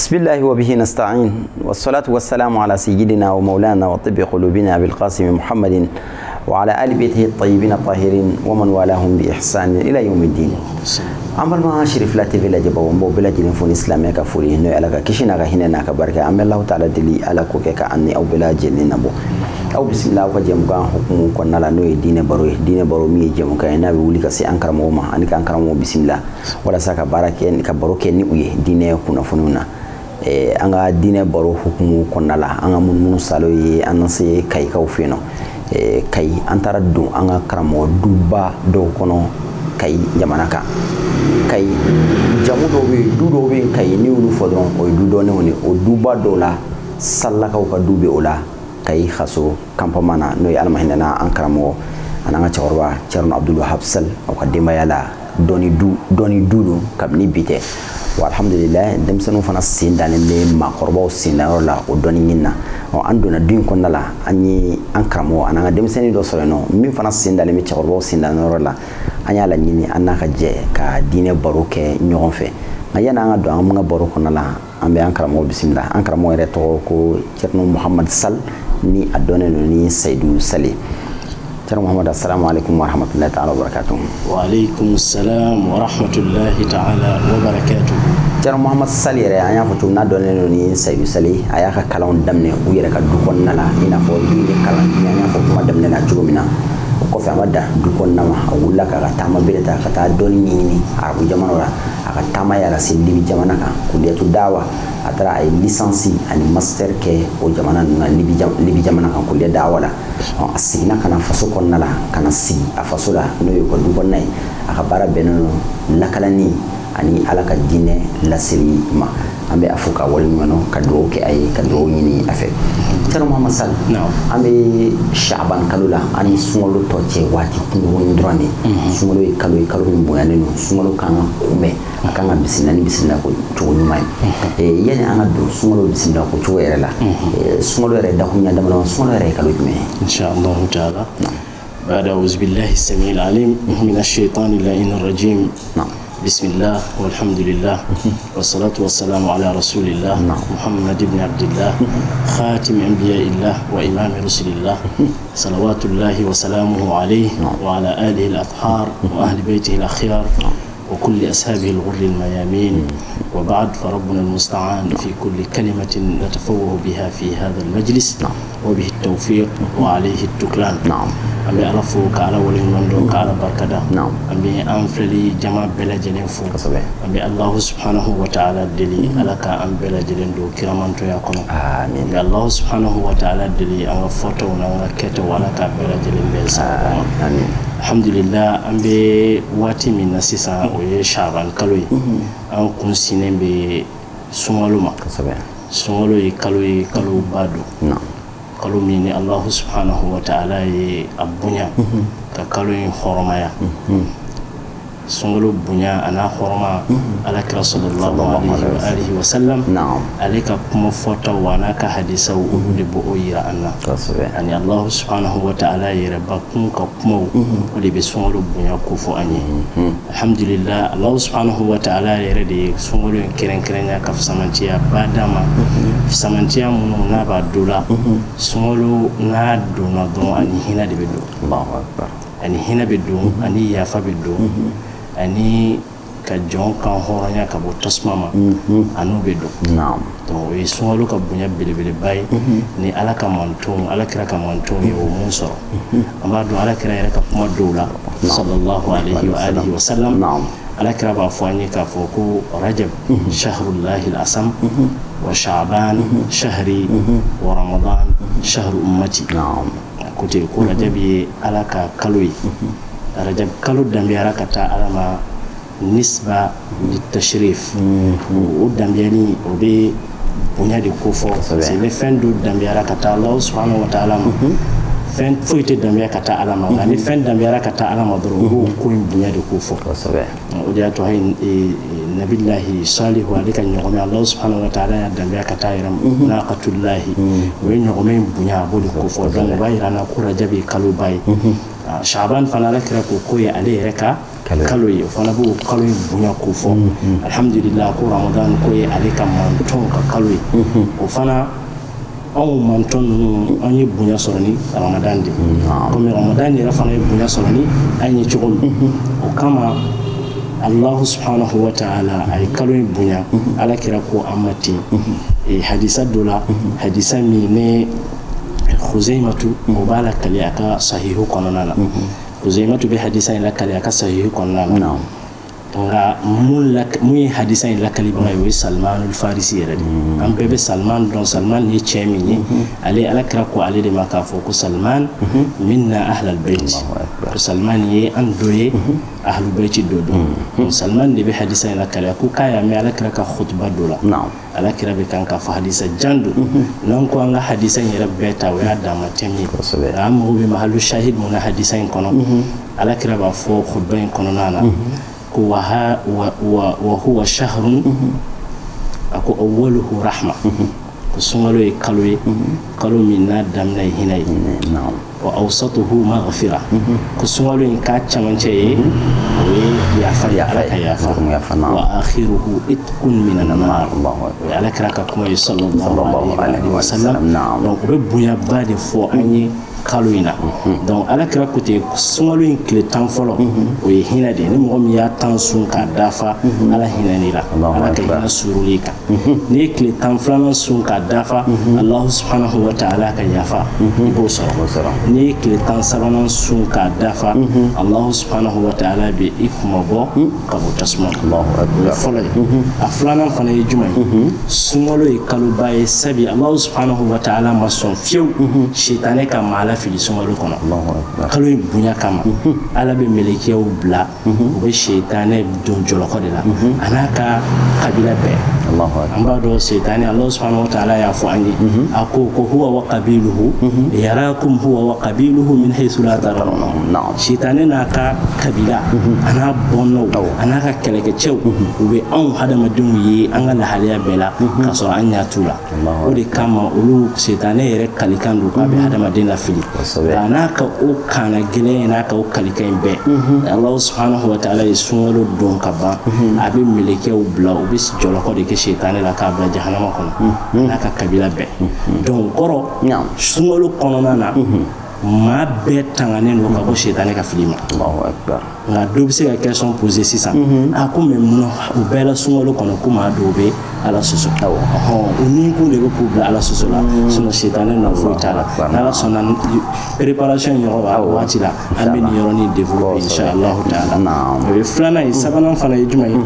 بسم الله وبه نستعين والصلاة والسلام على سيدنا ومولانا وطب قلوبنا أبي القاسم محمد وعلى آل بيته الطيبين الطاهرين ومن والاهم بإحسان إلى يوم الدين. An balima Cherifla TV lajɛbaw, n b'aw bɛɛ lajɛlen fo ni silamɛya ka foli, n'o ye Ala ka kisi n'a ka hinɛ n'a ka barika. An bɛ Alahu taala deli, Ala k'o kɛ ka an ni aw bɛɛ lajɛlen nabɔ. Aw bisimila aw ka jɛmukan hukumu kɔnɔna la, n'o ye diinɛ baro ye. Diinɛ baro min ye jɛmukan ye n'a bɛ wuli ka se an karamɔgɔw ma ani k'an karamɔgɔw bisimila walasa ka baara kɛ, ka baro kɛ ni u ye diinɛ kunnafoniw na. An ka diinɛ baro hukumu kɔnɔna la, an ka munumunu salo ye an na se Kayikaw fɛ yen nɔ. Kayi, an taara don an ka karamɔgɔ duba dɔw kɔnɔ Kayi jamana kan. Kayi jamu dɔw bɛ yen, du dɔw bɛ yen Kayi, n'i y'olu fɔ dɔrɔn, o ye du dɔnnenw de. O duba dɔw la, Salakaw ka du bɛ o la Kayi Xaso campement na, n'o ye Ala ma hinɛna an karamɔgɔ ani an ka cɛkɔrɔba Thierno Abdoul Wahab Sall aw ka denbaya la. Dɔnni du, dɔnni du don kabini bi tɛ wa. Alhamdulilayi, denmisɛnninw fana sen dalen bɛ maakɔrɔbaw sen dayɔrɔ la o dɔnni ɲini na. Ɔ, an donna du in kɔnɔna la, an ye an karamɔgɔ ani an ka denmisɛnnin dɔ sɔrɔ yen nɔ min fana sen dalen bɛ cɛkɔrɔbaw sen dayɔrɔ la. An y'a laɲini an n'a ka jɛ ka diinɛ baro kɛ ɲɔgɔn fɛ. Nka yanni an ka don an ka baro kɔnɔna la, an bɛ an karamɔgɔ bisimila. An karamɔgɔ yɛrɛ tɔgɔ ko Thierno Mohamed Sall, ni a dɔnnen don ni Seydou Sall. Thierno Mohamed, assalamu alaikum wa rahmatullahi ta'ala wa barakatuh. Wa alaikum salam wa rahmatullahi ta'ala wa barakatuh. Thierno Mohamed Sall yɛrɛ, an y'a fɔ cogo n'a dɔnnen don ni Seydou Sall, a y'a ka kalanw daminɛ u yɛrɛ ka du kɔnɔna la, i n'a fɔ du ye kalan an y'a fɔ kuma daminɛ na cogo min na. O kɔfɛ, a ma dan du kɔnɔna ma, a wulila k'a ka taama bere ta ka taa dɔnni ɲɛɲini arabu jamanaw la. A ka taama y'a lase Libi jamana kan, kuliyatu dawa. A taara, a ye licence ani master kɛ o jamana ninnu na, Libi jamana kan, kuliya dawa la. A seginna ka na faso kɔnɔna la, ka na sigi a faso la, n'o ye u ka du kɔnɔna ye. A ka baara bɛnnen don lakalanni ani Ala ka diinɛ laseli ma. An bɛ a fo ka waleɲuman dɔn, ka dugawu kɛ a ye, ka dugawu ɲini a fɛ. Thierno Mohamed Sall, an bɛ Shaban kalo la, an ni sunkalo tɔ cɛ waati kunkurunin dɔrɔn de. Sunkalo ye kalo ye, kalo min bonyanen don. Sunkalo kan ka kunbɛn, a kan ka bisimila ni bisimila ko cogo ɲuman ye. Yanni an ka don sunkalo bisimila ko cogo yɛrɛ la, sunkalo yɛrɛ dakuruɲɛ damadɔ, sunkalo yɛrɛ ye kalo jumɛn ye? Inshallah ta'ala. بعد أعوذ بالله السميع العليم من الشيطان اللعين الرجيم. بسم الله والحمد لله والصلاة والسلام على رسول الله محمد بن عبد الله خاتم أنبياء الله وإمام رسل الله، صلوات الله وسلامه عليه وعلى آله الأطهار وأهل بيته الأخيار وكل أصحابه الغر الميامين، وبعد، فربنا المستعان في كل كلمة نتفوه بها في هذا المجلس، وبه التوفيق وعليه التكلان. An bɛ Ala fo ka Ala waleɲuman dɔn, ka Ala barikada. An bɛ an filɛli jama bɛɛ lajɛlen fo. An bɛ Alahu subhanahu wa ta'ala deli, Ala ka an bɛɛ lajɛlen don kiramantoya kɔnɔ. An bɛ Alahu subhanahu wa ta'ala deli, an ka fɔtaw n'an ka kɛtaw, Ala ka bɛɛ lajɛlen bɛn sababu ma. Alhamdulillah, an bɛ waati min na sisan, o ye Shaban kalo ye. An kun sinnen bɛ sunkalo ma. Sunkalo ye kalo ye, kaloba don, kalo min ni Allahu subhanahu wa ta'ala ye a bonya ka kalo in hɔrɔmaya. Sunkalo bonya a n'a hɔrɔma, Alakira sallallahu alaihi wa alihi wa sallam, ale ka kuma fɔtaw a n'a ka hadisaw, olu de b'o yira an na, ani Allahu subhanahu wa ta'ala yɛrɛ bakun ka kumaw, o de bɛ sunkalo bonya ko fɔ an ye. Alhamdulillah, Allahu subhanahu wa ta'ala yɛrɛ de ye sunkalo in kɛrɛnkɛrɛnya ka fisamantiya ba d'a ma, fisamantiya minnu n'a b'a do la. Sunkalo n'a donna dɔrɔn, ani hinɛ de bɛ don, ani hinɛ bɛ don, ani yafa bɛ don, ani ka jɔn kan hɔrɔnya ka bɔ tasuma ma, a n'o bɛ don. Donc o ye sunkalo ka bonya belebeleba ye ni Ala ka mantonw, Ala kira ka mantonw ye o mun sɔrɔ. An b'a dɔn, Ala kira yɛrɛ ka kuma dɔw la, sallallahu alaihi wa alihi wa sallam, Ala kira b'a fɔ an ye k'a fɔ ko Rajab shahrullahi al-asam wa Sha'ban shahri wa Ramadan shahru ummati. Ko ten ko Rajab ye Ala ka kalo ye. Rajab kalo danbeyara ka taa Ala ma, nisba litashrif. O danbeyali, o bɛ bonya de ko fɔ, parce que ni fɛn dɔ danbeyara ka taa Alahu subhanahu wa ta'ala ma, fɛn foyi tɛ danbeya ka taa Ala ma, nka ni fɛn danbeyara ka taa Ala ma dɔrɔn, o b'o ko in bonya de ko fɔ. O de y'a to hali Nabilahi Salihu, ale ka ɲɔgɔmɛ, Alahu subhanahu wa ta'ala y'a danbeya ka taa yɛrɛ ma, naqatullahi. O ye ɲɔgɔmɛ in bonya, a b'o de ko fɔ. Donc o b'a yira an na ko Rajab ye kaloba ye. Shaban fana, Ala kira ko k'o ye ale yɛrɛ ka kalo ye o fana b'o kalo in bonya ko fɔ alhamdulillah ko Ramadan ko ye ale ka mantɔn ka kalo ye o fana anw mantɔn ninnu an ye bonya sɔrɔ ni Ramadan de komi Ramadan yɛrɛ fana ye bonya sɔrɔ ni an ye cogo min o kama Allah subhanahu wa ta'ala a ye kalo in bonya ala kira ko an ma ten hadisa dɔ la hadisa min ne Khuzaimatu o b'a lakali a ka sahihu kɔnɔna na Khuzaimatu bɛ hadisa in lakali a ka sahihu kɔnɔna na nka mun ye hadisa in lakalibaga ye o ye Salman al-Farisi yɛrɛ de an bɛɛ bɛ Salman dɔn Salman ye cɛ min ye ale ala kira ko ale de ma k'a fɔ ko Salman minna ahlal bayt ko Salman ye an dɔ ye ahlul bayt dɔ don Salman de bɛ hadisa in lakali a ko k'a y'a mɛn ala kira ka khutuba dɔ la ala kira bɛ kan k'a fɔ hadisa jan don n'an ko an ka hadisa in yɛrɛ bɛɛ ta o y'a dama thème ye nka an mago bɛ mahalu shahid mun na hadisa in kɔnɔ ala kira b'a fɔ khutuba in kɔnɔna na wa huwa shahrun ako awwaluhu rahma ko sunkalo ye kalo min n'a daminɛ ye hinɛ ye wa awsatuhu maghfira ko sunkalo in k'a cɛmancɛ ye o ye yafa ye ala ka yafa wa akhiruhu itqun minan nar o ye ala kira ka kuma ye sallallahu alaihi wa sallam donc o bɛ bonyaba de fɔ an ye kalo in na donc ala kira ko ten sunkalo in tile 10 fɔlɔ o ye hinɛ de ye ni mɔgɔ min y'a 10 sun k'a dafa ala hinɛ la ala ka hinɛ suuruli kan n'i ye tile 12nan sun k'a dafa Allahu subhanahu wa ta'ala ka yafa i b'o sɔrɔ n'i ye tile 13nan sun k'a dafa Allahu subhanahu wa ta'ala bɛ i kunmabɔ ka bɔ tasuma o ye fɔlɔ ye a filanan fana ye jumɛn ye sunkalo ye kaloba ye sabi Allahu subhanahu wa ta'ala ma sɔn fiyewu sitanɛ ka maa la fili sunkalo kɔnɔ kalo in bonya kama ala bɛ mɛlɛkɛw bila u bɛ sitanɛ don jɔlɔkɔ de la a n'a ka kabila bɛɛ an b'a dɔn sitanɛ Allahu subhanahu wa ta'ala y'a fɔ an ye a ko ko huwa wa qabiluhu yarakum huwa wa qabiluhu min haythu la tarawnahum sitanɛ n'a ka kabila a n'a bɔnnaw a n'a ka kɛlɛkɛcɛw u bɛ anw hadamadenw ye an ka lahalaya bɛɛ la k'a sɔrɔ an ɲɛ t'u la o de kama olu sitanɛ yɛrɛ kalikan don k'a bɛ hadamaden lafili nka n'a ka o kana gɛlɛn n'a ka o kalikan in bɛɛ Allahu subhanahu wa ta'ala ye sunkalo don ka ban a bɛ mɛlɛkɛw bila u bɛ jɔlɔkɔ de kɛ sitanɛ la k'a bila jahanama kɔnɔ n'a ka kabila bɛɛ donc kɔrɔ sunkalo kɔnɔna na maa bɛɛ tanganen don ka bɔ sitanɛ ka fili ma nka dɔ bɛ se ka question poser sisan a ko mais munna u bɛɛ la sunkalo kɔnɔ ko maa dɔw bɛ ala sɔsɔ o ni kun de bɛ k'u bila ala sɔsɔ la sinon sitanɛ nɔ foyi t'a la n'ala sɔnna préparation yɔrɔ b'a waati la an bɛ nin yɔrɔnin développer inchallahu ta'ala o ye filanan ye sabanan fana ye jumɛn ye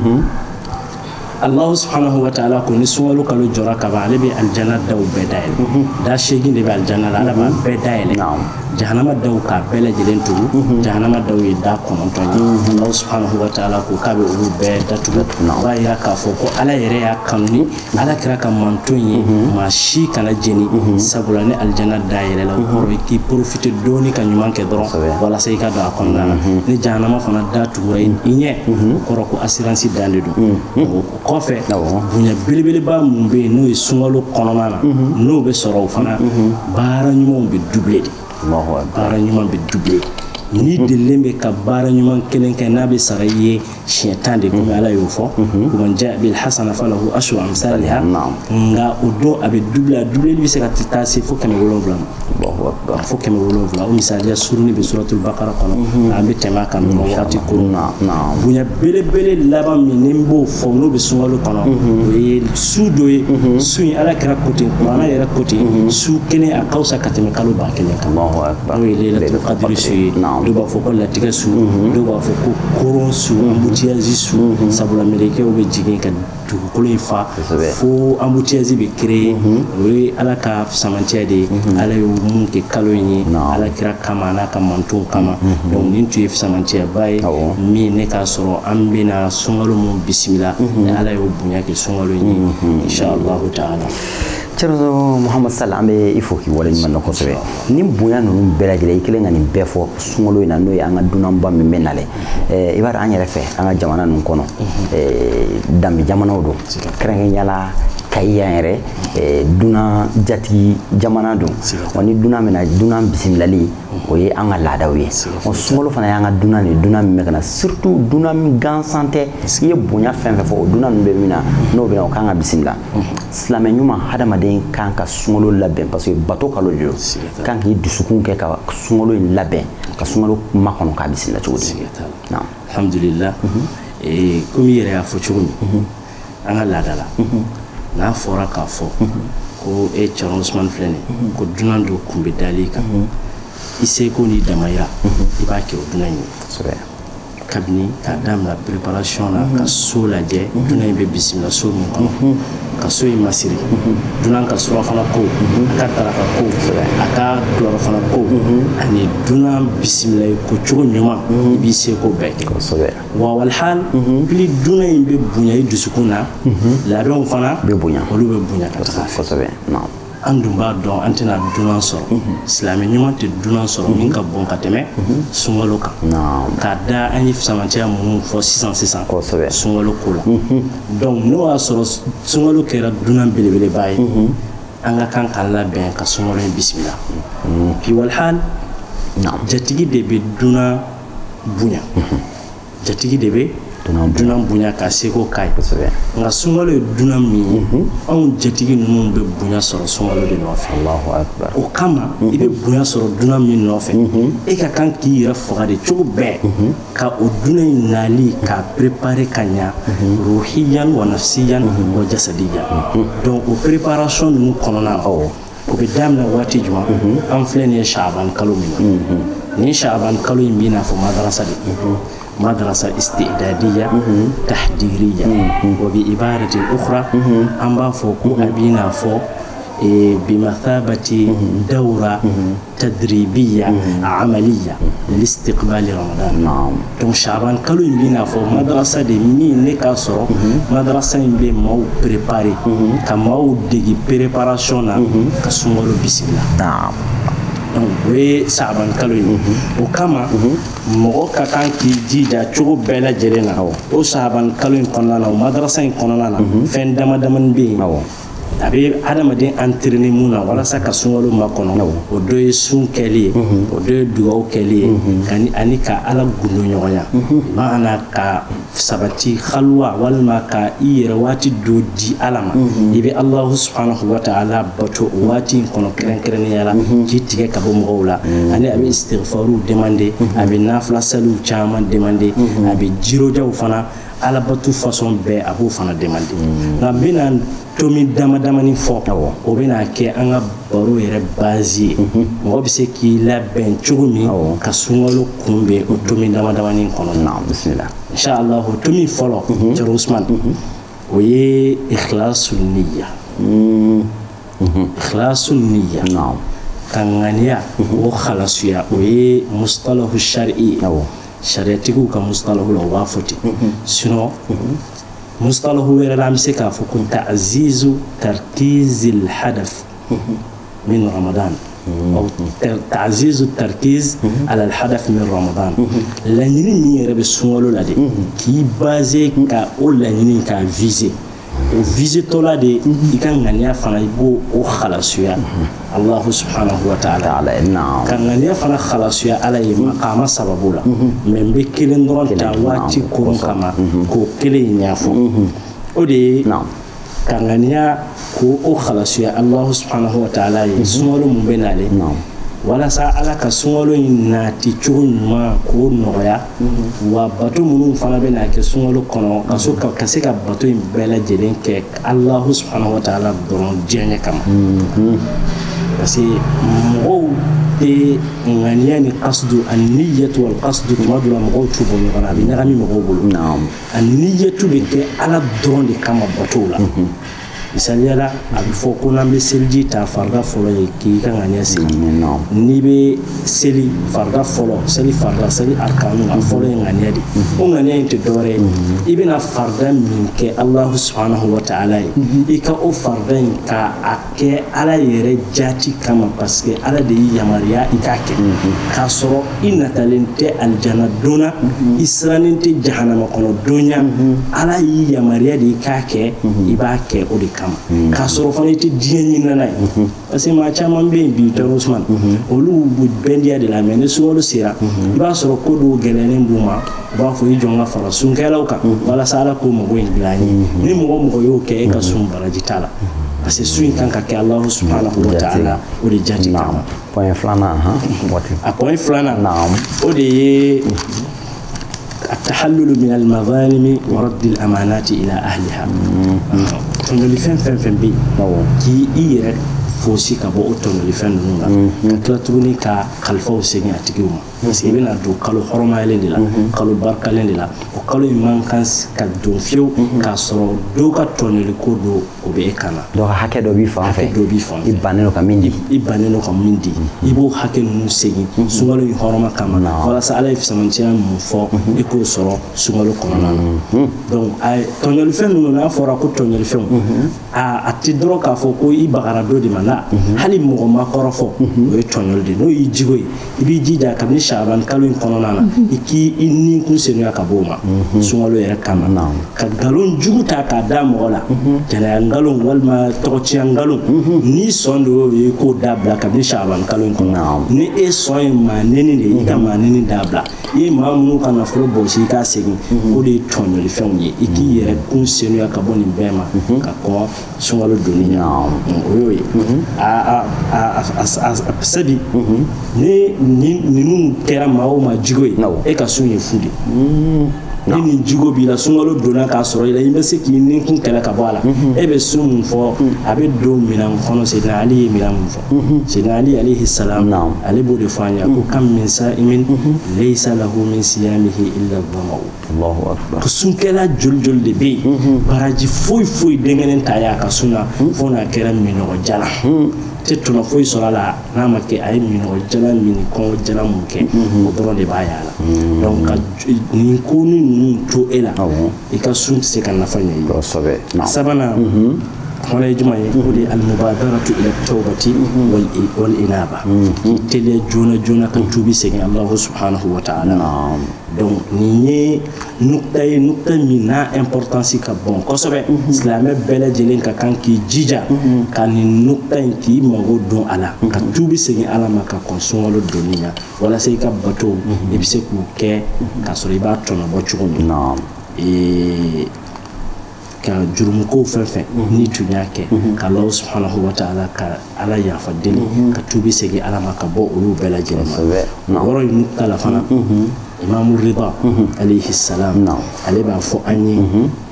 Allah subhanahu wa ta'ala ko ni sunkalo kalo jɔra ka ban ale bɛ alijana daw bɛɛ dayɛlɛ da 8 de bɛ alijana la ala b'a bɛɛ dayɛlɛ jahanama daw k'a bɛɛ lajɛlen tugu jahanama daw ye da 9 ye Allah subhanahu wa ta'ala ko k'a bɛ olu bɛɛ datugu o b'a yira k'a fɔ ko ala yɛrɛ y'a kanu ni ala kɛra ka manton ye maa si kana jeni sabula ni alijana dayɛlɛla o kɔrɔ ye k'i profiter dɔɔni ka ɲuman kɛ dɔrɔn walasa i ka don a kɔnɔna na ni jahanama fana da tugura i ɲɛ o kɔrɔ ko assurance dan de don o kɔfɛ bonya belebeleba mun bɛ yen n'o ye sunkalo kɔnɔna na n'o bɛ sɔrɔ o fana baara ɲumanw bɛ doubler de baara ɲuman bɛ doubler ni delilen bɛ ka baara ɲuman kelen kɛ n'a bɛ sara i ye siɲɛ 10 de komi ala y'o fɔ man jaa bil hasana falahu ashru amsalha nka o don a bɛ doubler a doubleli bɛ se ka taa se fo 700 ma fo 700 o misaliya suruni bɛ suratul bakara kɔnɔ an bɛ tɛmɛ a kan dɔrɔn waati kurun bonya belebele laban min ni n b'o fɔ n'o bɛ sunkalo kɔnɔ o ye su dɔ ye su in ala kira ko ten kuranɛ yɛrɛ ko ten su kelen a ka fisa ka tɛmɛ kalo 1000 kan n'o ye laylatul qadri su ye dɔw b'a fɔ ko latigɛ su dɔw b'a fɔ ko koron su embouteillage su sabula mɛlɛkɛw bɛ jigin ka dugukolo in fa fo embouteillage bɛ créer o ye ala ka samancɛ de ye ala ye mun kɛ kalo in ye ala kira kama a n'a ka mantonw kama donc nin tun ye samancɛba ye min ne k'a sɔrɔ an bɛna sunkalo mun bisimila ni ala y'o bonya kɛ sunkalo in ye inshallah ta'ala. Thierno Mohamed Sall an bɛ i fo k'i waleɲuman dɔn kosɛbɛ ni bonya ninnu bɛɛ lajɛlen i kelen ka nin bɛɛ fɔ sunkalo in na n'o ye an ka dunanba min bɛ nalen i b'a dɔn an yɛrɛ fɛ an ka jamana ninnu kɔnɔ danbe jamanaw don kɛrɛnkɛrɛnnenya la Kayi yan yɛrɛ dunan jatigi jamana don. Wa ni dunan bɛna dunan bisimilali o ye an ka laadaw ye. Sunkalo fana y'an ka dunan de ye, dunan min bɛ ka na surtout dunan min gansan tɛ, i ye bonya fɛn fɛn fɔ o dunan ninnu bɛ min na n'o bɛ na o kan ka bisimila. Silamɛ ɲuman hadamaden kan ka sunkalo labɛn parce que bato kalo de don, kan k'i dusukun kɛ ka sunkalo in labɛn, ka sunkalo makɔnɔ k'a bisimila cogo di? Alhamdulillah. Komi i yɛrɛ y'a fɔ cogo min, an ka laada la n'a fɔra k'a fɔ ko e Thierno Ousmane filɛ nin ko dunan dɔ kun bɛ dali kan, i seko n'i damayira i b'a kɛ o dunan in ye. Kabini k'a daminɛ préparation na, ka so lajɛ dunan in bɛ bisimila so min kɔnɔ, ka so in masiri, dunan ka surafana ko, a ka daraka ko, a ka kulɔrɔfana ko, ani dunan bisimila ko cogo ɲuman, i b'i seko bɛɛ kɛ. Wa walhal pli dunan in bɛ bonya i dusukun na, labɛnw fana bɛ bonya, olu bɛ bonya ka taga fɛ. An dun b'a dɔn an tɛna dunan sɔrɔ, silamɛ ɲuman tɛ dunan sɔrɔ min ka bon ka tɛmɛ sunkalo kan, k'a da an ye samancɛya minnu fɔ sisan sisan sunkalo ko la. Donc n'o y'a sɔrɔ sunkalo kɛra dunan belebeleba ye, an ka kan ka labɛn ka sunkalo in bisimila. Puis walhal jatigi de bɛ dunan bonya, jatigi de bɛ dunan bonya ka seko k'a ye. Nka sunkalo ye dunan min ye, anw jatigi ninnu bɛ bonya sɔrɔ sunkalo de nɔfɛ. O kama i bɛ bonya sɔrɔ dunan min nɔfɛ, e ka kan k'i yɛrɛ faga de cogo bɛɛ ka o dunan in nali k'a préparer ka ɲa, ruhiyan wa nafsiyan wa jasadiyan. Donc o préparation ninnu kɔnɔna na, o bɛ daminɛ waati jumɛn? An filɛ nin ye Shaban kalo min na, nin Shaban kalo in b'i n'a fɔ madarasa de, madrasa istidadiya tahdiriya wa bi ibaratin ukhra, an b'a fɔ ko a b'i n'a fɔ bimathabati dawra tadribiya amaliya listiqbali Ramadan. Donc Shaban kalo in b'i n'a fɔ madrasa de min ne k'a sɔrɔ madrasa in bɛ maaw préparer, ka maaw degi préparation na ka sunkalo bisimila. Donc o ye Shaban kalo ye. O kama mɔgɔ ka kan k'i jija cogo bɛɛ lajɛlen na o Shaban kalo in kɔnɔna na, o madarasa in kɔnɔna na, fɛn dama damani bɛ yen a bɛ hadamaden entraîner mun na walasa ka sunkalo makɔnɔ. O dɔ ye sun kɛli ye, o dɔ ye dugawu kɛli ye, ani ka Ala gundo ɲɔgɔnya, maana ka sabati halwa walima ka i yɛrɛ waati dɔ di Ala ma. I bɛ Alahu subhanahu wa ta'ala bato o waati in kɔnɔ kɛrɛnkɛrɛnnenya la, k'i tigɛ ka bɔ mɔgɔw la, ani a bɛ istighfaruw demander, a bɛ nafila saliw caman demander, a bɛ jirojaw fana Ala batu façon bɛɛ a b'o fana demander. Nka n bɛna tomi dama damani fɔ, o bɛna kɛ an ka baro yɛrɛ base ye. Mɔgɔ bɛ se k'i labɛn cogo min ka sunkalo kunbɛn o tomi dama damani kɔnɔ. Bismillah. Inshallah o tomi fɔlɔ, Thierno Ousmane, o ye ikhlasu niyya. Ikhlasu niyya, ka ŋaniya o khalasuya, o ye mustalahu shar'i ye. Sariyatigiw ka mustalahu la u b'a fɔ ten. Sinon mustalahu wɛrɛ la an bɛ se k'a fɔ ko ta'zizu tarkizil hadaf min Ramadan, aw ta'zizu tarkiz ala al-hadaf min Ramadan. Laɲini min yɛrɛ bɛ sunkalo la de, k'i basé ka o laɲini k'a viser, o viser-tɔla de i ka ŋaniya fana i b'o o khalasuya Allahu subhanahu wa ta'ala. Ka ŋaniya fana khalasuya Ala ye maqama sababu la, mais n bɛ kelen dɔrɔn ta waati koron kama k'o kelen in ɲɛfɔ. O de ye ka ŋaniya k'o o khalasuya Allahu subhanahu wa ta'ala ye sunkalo mun bɛ nalen, walasa Ala ka sunkalo in nati cogo ɲuman k'o nɔgɔya, wa bato minnu fana bɛ na kɛ sunkalo kɔnɔ ka se ka bato in bɛɛ lajɛlen kɛ Allahu subhanahu wa ta'ala dɔrɔn diɲɛ kama. Parce que mɔgɔw tɛ ŋaniya ni qasdu, an-niyyatu wal qasdu tuma dɔ la mɔgɔw t'u bɔ ɲɔgɔn na, a bɛ ɲagami mɔgɔw bolo. An-niyyatu bɛ kɛ Ala dɔrɔn de kama batow la. Misaliya la a bɛ fɔ ko n'an bɛ seliji ta farida fɔlɔ ye k'i ka ŋaniya seli, n'i bɛ seli farida fɔlɔ, seli farida, seli arkanu, a fɔlɔ ye ŋaniya de. O ŋaniya in tɛ dɔwɛrɛ ye, i bɛna farida min kɛ Alahu subhanahu wa ta'ala ye, i ka o farida in ka a kɛ Ala yɛrɛ jaati kama, parce que Ala de y'i yamaruya i k'a kɛ, k'a sɔrɔ i natalen tɛ alijana don na, i sirannen tɛ jahanama kɔnɔ don ɲa, Ala y'i yamaruya de i k'a kɛ, i b'a kɛ o de kama. kama k'a sɔrɔ fana i tɛ diɲɛ ɲinina ye parce que maa caman bɛ yen bi Tɔrɔ Usman olu bɛ bɛndiya de la mais ni sunkalo sera i b'a sɔrɔ ko dɔw gɛlɛyalen b'u ma u b'a fɔ i jɔ n ka fara sunkɛlaw kan walasa Ala k'o mago in dilan an ye ni mɔgɔ mɔgɔ y'o kɛ e ka sun baraji t'a la parce que sun in kan ka kɛ Alahu subhanahu wa ta'ala o de jati kama. Point filanan a point filanan o de ye التحلل من المظالم ورد الأمانات إلى أهلها. Tɔɲɔli fɛn fɛn fɛn bɛ yen k'i i yɛrɛ fosi ka bɔ o tɔɲɔli fɛn ninnu la ka tila tuguni ka kalifaw segin a tigiw ma parce que i bɛna don kalo hɔrɔmayalen de la kalo barikalen de la o kalo in man kan ka don fiyewu k'a sɔrɔ dɔw ka tɔɲɔli ko dɔ o bɛ e kan na. Dɔ ka hakɛ dɔ b'i fan fɛ hakɛ dɔ b'i fan fɛ i bannen don ka min di i bannen don ka min di i b'o hakɛ ninnu segin sunkalo in hɔrɔma kama walasa Ala ye fisamanciya mun fɔ i k'o sɔrɔ sunkalo kɔnɔna na. Donc tɔɲɔli fɛn ninnu n'a fɔra ko tɔɲɔli fɛnw a tɛ dɔrɔn k'a fɔ ko i bagara dɔ de ma la hali mɔgɔ ma kɔrɔfɔ o ye tɔɲɔli de n'o y'i jigo ye i b'i jija kabini Shaban kalo in kɔnɔna na i k'i i ni kun senuya ka bɔ o ma sunkalo yɛrɛ kama ka nkalon jugu ta k'a da mɔgɔ la jɛnɛya nkalon walima tɔgɔciya nkalon n'i sɔn de y'o ye k'o dabila kabini Shaban kalo in kɔnɔ ni e sɔn ye maa neni de ye i ka maa neni dabila i ye maa minnu ka nafolo bɔsi i k'a segin o de ye tɔɲɔlifɛnw ye i k'i yɛrɛ kun senuya ka bɔ nin bɛɛ ma ka kɔn sunkalo donni ɲɛ o y'o ye sabi ni ninnu kɛra maa o maa jigo ye e ka sun ye fu de ni nin jigo b'i la sunkalo donna k'a sɔrɔ i la i bɛ se k'i ni kun kɛlɛ ka bɔ a la e bɛ sun mun fɔ a bɛ don minɛn kɔnɔ Seydina Ali ye minɛn mun fɔ Seydina Ali alayhi salam ale b'o de fɔ an ye ko kam min sa'imin laysa lahu min siyamihi illa dhama'u. Allahu akbar. Ko sunkɛla joli joli de bɛ yen baraji foyi foyi denkelen ta y'a ka sun na fo n'a kɛra minɔgɔ jalan tɛ tɔnɔ foyi sɔrɔ a la n'a ma kɛ a ye minɔgɔ jalan min ni kɔngɔ jalan mun kɛ o dɔrɔn de b'a y'a la donc ka nin ko ni ninnu to e la i ka sun tɛ se ka nafa ɲɛ i ye. Kosɛbɛ. Sabanan fana ye jumɛn ye o de ye al-mubadaratu ila tawbati wal inaba k'i teliya joona joona ka tuubi segin Alahu subhanahu wa ta'ala. Donc nin ye nukta ye nukta min n'a importance ka bon kosɛbɛ silamɛ bɛɛ lajɛlen ka kan k'i jija ka nin nukta in k'i mago don a la ka tuubi segin Ala ma ka kɔn sunkalo donni ɲɛ walasa i ka bato i bɛ se k'u kɛ k'a sɔrɔ i b'a tɔnɔbɔ cogo min. Ka jurumukow fɛn fɛn n'i tun y'a kɛ ka Alahu subhanahu wa ta'ala ka Ala yafa deli ka tuubi segin Ala ma ka bɔ olu bɛɛ lajɛlen ma. O yɔrɔ in nukta la fana Imamu Rida alayhi salam ale b'a fɔ an ye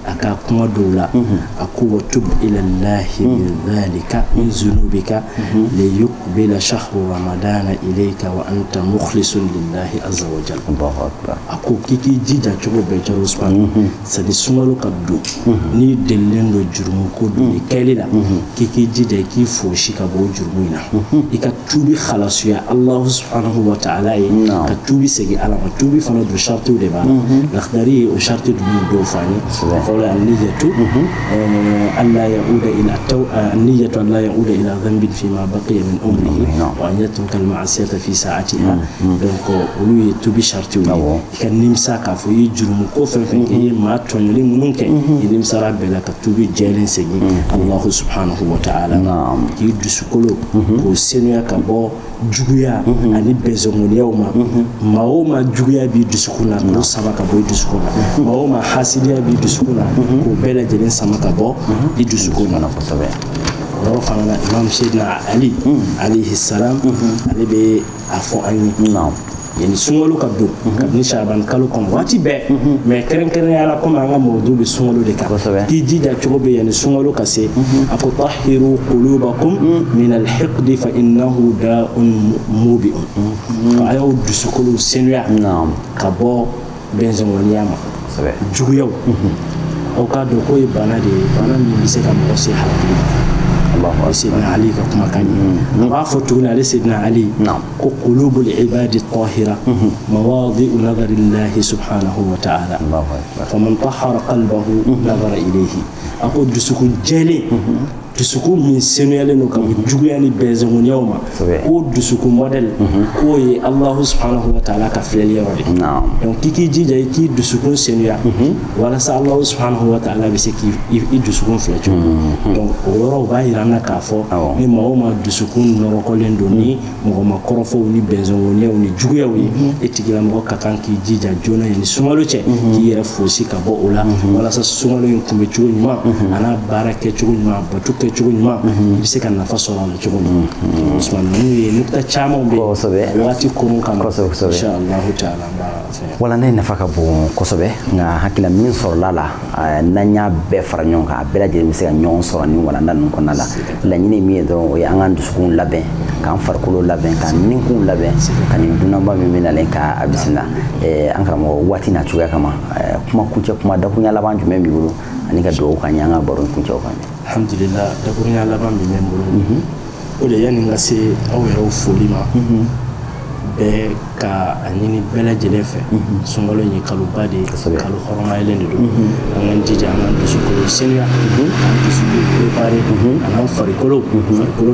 a ka kuma dɔw la a ko wa tub ila Allahi min dhalika min zunubika liyuqbila shahru ramadana ilayka wa anta mukhlisun lillahi azza wa jalla. Allahu akbar. A ko k'i k'i jija cogo bɛɛ Jaro Usman sani sunkalo ka don n'i delilen don jurumu ko dɔ de kɛli la k'i k'i jija i k'i fosi ka bɔ o jurumu in na i ka tuubi halasuya Allahu subhanahu wa ta'ala ye ka tuubi segin Ala ma. Tuubi fana don saritiw de b'a la Lakhdari ye o sariti ninnu dɔw fɔ an ye. النية ألا يعود إلى النية ألا يعود إلى ذنب فيما بقي من عمره وأن يترك المعصية في ساعتها. Donc olu ye tubi saritiw ye i ka nimisa k'a fɔ i ye jurumu ko fɛn fɛn kɛ i ye maa tɔɲɔli minnu kɛ i nimisara bɛɛ la ka tubi jɛlen segin Allahu subhanahu wa ta'ala k'i dusukolo k'o senuya ka bɔ juguya ani bɛnzɔngɔniyaw ma maa o maa juguya b'i dusukun na k'o sama ka bɔ i dusukun na maa o maa hasidiya b'i dusukun na k'o bɛɛ lajɛlen sama ka bɔ i dusukun na. Kosɛbɛ. O yɔrɔ fana na Imam Seydina Ali alayhi salam ale bɛ a fɔ an ye yani sunkalo ka don kabini Shaban kalo kɔnɔ waati bɛɛ mais kɛrɛnkɛrɛnnenya la komi an ka mawudu bɛ sunkalo de kan k'i jija cogo bɛ yani sunkalo ka se a ko tahiru qulubakum min alhiqdi fa innahu da'un mubi'un a y'aw dusukolo senuya ka bɔ bɛnzɔngɔniya ma juguyaw aw k'a dɔn k'o ye bana de ye bana min bɛ se ka mɔgɔ se halakili ma. O Seydina Ali ka kumakan ye a b'a fɔ tuguni ale Seydina Ali ko qulubul ibadi tahira mawadi'u nadari llahi subhanahu wa ta'ala faman tahara qalbahu nadara ilayhi. A ko dusukun jɛlen Dusukun min senuyalen don ka bɔ juguya ni bɛnzɛnkoniyaw ma, k'o dusukun modèle k'o ye Alahu subhanahu wa ta'ala ka filɛli yɔrɔ de. Donc k'i k'i jija i k'i dusukun senuya walasa Alahu subhanahu wa ta'ala bɛ se k'i dusukun filɛ cogo min. Donc o yɔrɔ b'a jira an na k'a fɔ ni maa o maa dusukun nɔrɔkɔlen don ni mɔgɔ ma kɔrɔfɔw ni bɛnzɛnkoniyaw ni juguyaw ye, e tigilamɔgɔ ka kan k'i jija joona yanni sunkalo cɛ k'i yɛrɛ fosi ka bɔ o la, walasa sunkalo in kunbɛ cogo ɲuman a n'a baara kɛcogo ɲuman, bato kɛcogo ɲuman, i bɛ se ka nafa sɔrɔ a la cogo min. Usman, ninnu ye nukta caman bɛ yen waati kurun kama, inshallah taala an b'a fɛn. Wala ne nafa ka bon kosɛbɛ, nka hakilila min sɔrɔla la, n'an y'a bɛɛ fara ɲɔgɔn kan, a bɛɛ lajɛlen bɛ se ka ɲɔgɔn sɔrɔ nin walanda ninnu kɔnɔna la. Laɲini min ye dɔrɔn, o ye an k'an dusukun labɛn, k'an farikolo labɛn, k'an ninkun labɛn, ka nin dunanba min bɛ nalen k'a bisimila. An karamɔgɔ, waati n'a cogoya kama, kuma kuncɛ, kuma dakurunya laban jumɛn b'i bolo ani ka dugawu k'an ye an ka baro in kuncɛw kan? Alhamdulillah, dakurunya laban min bɛ n bolo, o de yanni n ka se aw yɛrɛw foli ma, bɛɛ ka a ɲini bɛɛ lajɛlen fɛ, sunkalo in ye kaloba de ye, kalo hɔrɔnmayɛlɛn de don. An k'an jija an k'an dusukolo senuya, k'an dusukolo préparé, an'an farikolo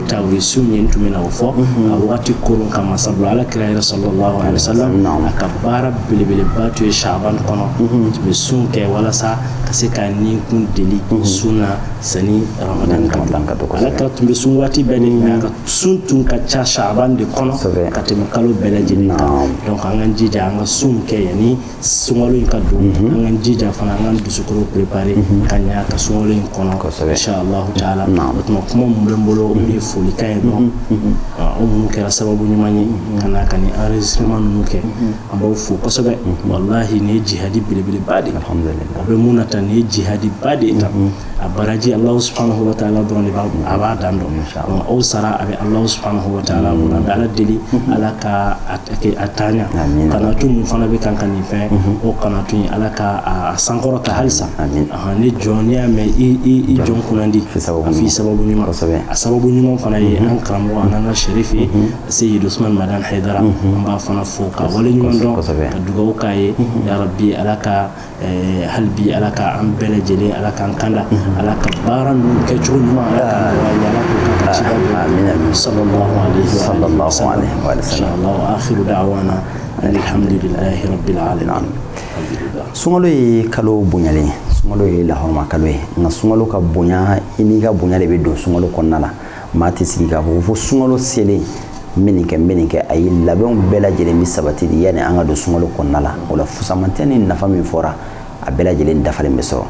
ta o ye sun ye, n tun bɛ na o fɔ a wagati koron kama, sabula Ala kira yɛrɛ sallallahu alaihi wasallam a ka baara belebeleba tun ye Shaban kɔnɔ, tun bɛ sun kɛ walasa ka se k'a ninkun deli sun na sanni Ramadan ka don. Ala kira tun bɛ sun waati bɛɛ de, mais a ka sun tun ka ca Shaban de kɔnɔ ka tɛmɛ kalo bɛɛ lajɛlen kan. Donc an k'an jija an ka sun kɛ yanni sunkalo in ka don, an k'an jija fana an k'an dusukolo préparé ka ɲa ka sunkalo in kɔnɔ, inshallah taala. O tuma kuma min bɛ n bolo, o de ye folikan ye dɔrɔn. Aw minnu kɛra sababu ɲuman ye ka na ka nin enregistrement ninnu kɛ, an b'aw fo kosɛbɛ. Walahi nin ye jihadi belebeleba de ye, a bɛ mun na tan, nin ye jihadiba de ye tan. A baraji Alahu subhanahu wa ta'ala dɔrɔn de b'a a b'a dan dɔn. Donc aw sara a bɛ Alahu subhanahu wa ta'ala bolo. An bɛ Ala deli Ala ka a taaɲa kanatu mun fana bɛ kan ka nin fɛn o kanatu in, Ala ka a sankɔrɔta halisa. Ni jɔn n'i y'a mɛn i jɔn kunnandi, a f'i sababu ɲuman, a sababu ɲuman fana ye an karamɔgɔ an'an ka sɛrifi ye Seyidi Usman Madani Hayidara, an b'a fana fo ka wale ɲuman dɔn, ka dugawu k'a ye ya Rabbi, Ala ka hali bi Ala ka an bɛɛ lajɛlen, Ala k'an kanda, Ala ka baara ninnu kɛcogo ɲuman, Ala ka nɔgɔya, Ala k'o kɛ ka ciba bɛɛ sallallahu alaihi wa sallam. Inshallah, akhiru da'wana alhamdulillahi rabbil alamin. Sunkalo ye kalo bonyalen ye, sunkalo ye lahɔrɔma kalo ye, nka sunkalo ka bonya, i n'i ka bonya de bɛ don sunkalo kɔnɔna la. Maa tɛ sigi k'a fɔ fo sunkalo selen n bɛ nin kɛ, n bɛ nin kɛ. Ayi, labɛnw bɛɛ lajɛlen bɛ sabati de yanni an ka don sunkalo kɔnɔna la. O la fusamantɛ ni nafa min fɔra, a bɛɛ lajɛlen dafalen bɛ sɔrɔ.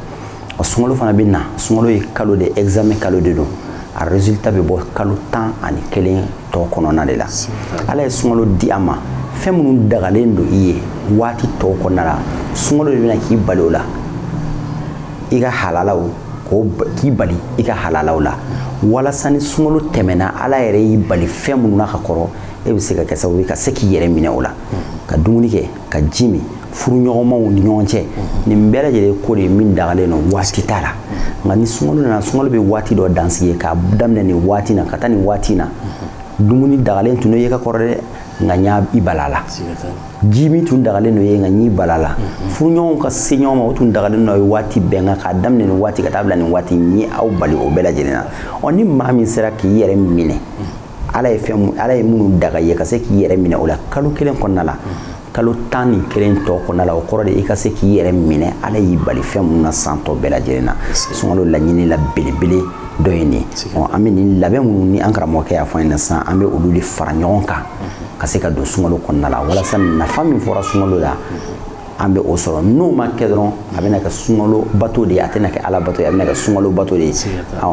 Ɔ sunkalo fana bɛ na, sunkalo ye kalo de, examen kalo de don. A résultat bɛ bɔ kalo 11 tɔ kɔnɔna de la. Ala ye sunkalo di a ma, fɛn minnu dagalen don i ye waati tɔw kɔnɔna la, sunkalo de bɛna k'i bali o la, i ka halalaw k'i bali i ka halalaw la, walasa ni sunkalo tɛmɛna, Ala yɛrɛ y'i bali fɛn minnu na ka kɔrɔ, e bɛ se ka kɛ sababu ye ka se k'i yɛrɛ minɛ o la, ka dumuni kɛ, ka ji min, furuɲɔgɔnmaw ni ɲɔgɔn cɛ, nin bɛɛ lajɛlen ko de ye min dagalen don waati t'a la. Nka ni sunkalo nana, sunkalo bɛ waati dɔ dansigi k'a daminɛ nin waati na ka taa nin waati na. Dumuni dagalen tun don i ka kɔrɔ dɛ, nka n y'a i bala la. Ji min tun dagalen don ye, nka n y'i bala la. Furuɲɔgɔnw ka se ɲɔgɔn ma, o tun dagalen don ye waati bɛɛ, nka k'a daminɛ nin waati ka taa bila nin waati, n ye aw bali o bɛɛ lajɛlen na. Ɔ ni maa min sera k'i yɛrɛ minɛ, Ala ye fɛn, Ala ye minnu daga i ye, ka se k'i yɛrɛ minɛ o la kalo kelen kɔnɔna la, kalo 11 tɔ kɔnɔna la, o kɔrɔ de i ka se k'i yɛrɛ minɛ, Ala y'i bali fɛn minnu na san tɔ bɛɛ lajɛlen na. Sunkalo laɲini la belebele dɔ ye nin ye. An bɛ nin labɛn minnu ni an karamɔgɔkɛ y'a fɔ an ɲɛna sisan, an bɛ olu de fara ɲɔgɔn kan ka se ka don sunkalo kɔnɔna la, walasa nafa min fɔra sunkalo la, an bɛ o sɔrɔ. N'o ma kɛ dɔrɔn, a bɛna kɛ sunkalo bato de ye, a tɛna kɛ Ala bato ye, a bɛna kɛ sunkalo bato de ye.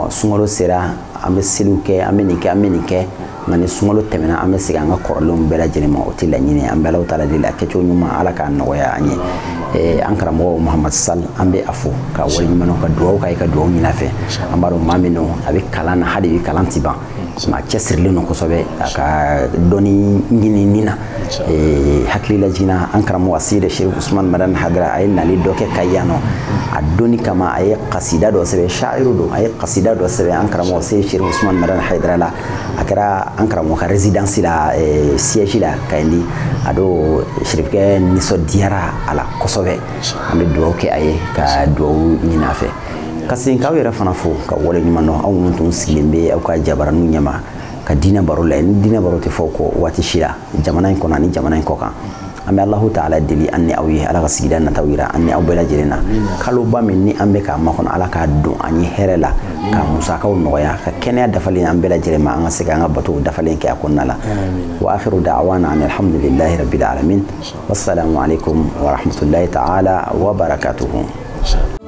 Sunkalo sera, an bɛ seliw kɛ, an bɛ nin kɛ, an bɛ nin kɛ, nka ni sunkalo tɛmɛna, an bɛ segin an ka kɔrɔlenw bɛɛ lajɛlen ma. O tɛ laɲini ye. An bɛ Alahu taala deli a kɛcogo ɲuman, Ala k'a nɔgɔya an ye. An karamɔgɔ Muhamadu Sall, an bɛ a fo ka waleɲuman dɔn, ka dugawu k'a ye, ka dugawu ɲini a fɛ. An b'a dɔn maa min don, a bɛ kalan na hali bi, kalan ti ban, maa cɛsirilen don kosɛbɛ a ka dɔnni ɲinini na. Hakili lajigina an karamɔgɔ Seyidi Sherif Usman Madani Hayidara, a ye nali dɔ kɛ Kayi yan nɔ, a donni kama a ye kasida dɔ sɛbɛn, shairu don, a ye kasida dɔ sɛbɛn an karamɔgɔ Seyidi Sherif Usman Madani Hayidara la. A kɛra an karamɔgɔ ka résidence la, siège la Kayindi. A don Sherifkɛ nisɔndiyara a la kosɛbɛ. An bɛ dugawu kɛ a ye, ka dugawu ɲini a fɛ. Ka segin k'aw yɛrɛ fana fo ka wale ɲuman dɔn, aw minnu tun sigilen bɛ aw ka jabaraninw ɲɛma ka diinɛ baro la. Ni diinɛ baro tɛ fɔ kɔ waati si la, jamana in kɔnɔ ani jamana in kɔ kan. An bɛ Alahu taala deli an ni aw ye, Ala ka sigida nataw yira an ni aw bɛɛ lajɛlen na. Kaloba min ni an bɛ k'a makɔnɔ, Ala k'a don an ye hɛrɛ la, ka musakaw nɔgɔya, ka kɛnɛya dafalen an bɛɛ lajɛlen ma, an ka se k'an ka batow dafalen kɛ a kɔnɔna la. Wa akhiru da'wana an alhamdulillahi rabbil alamin. Wassalamu alaikum wa rahmatullahi ta'ala wa barakatuhu.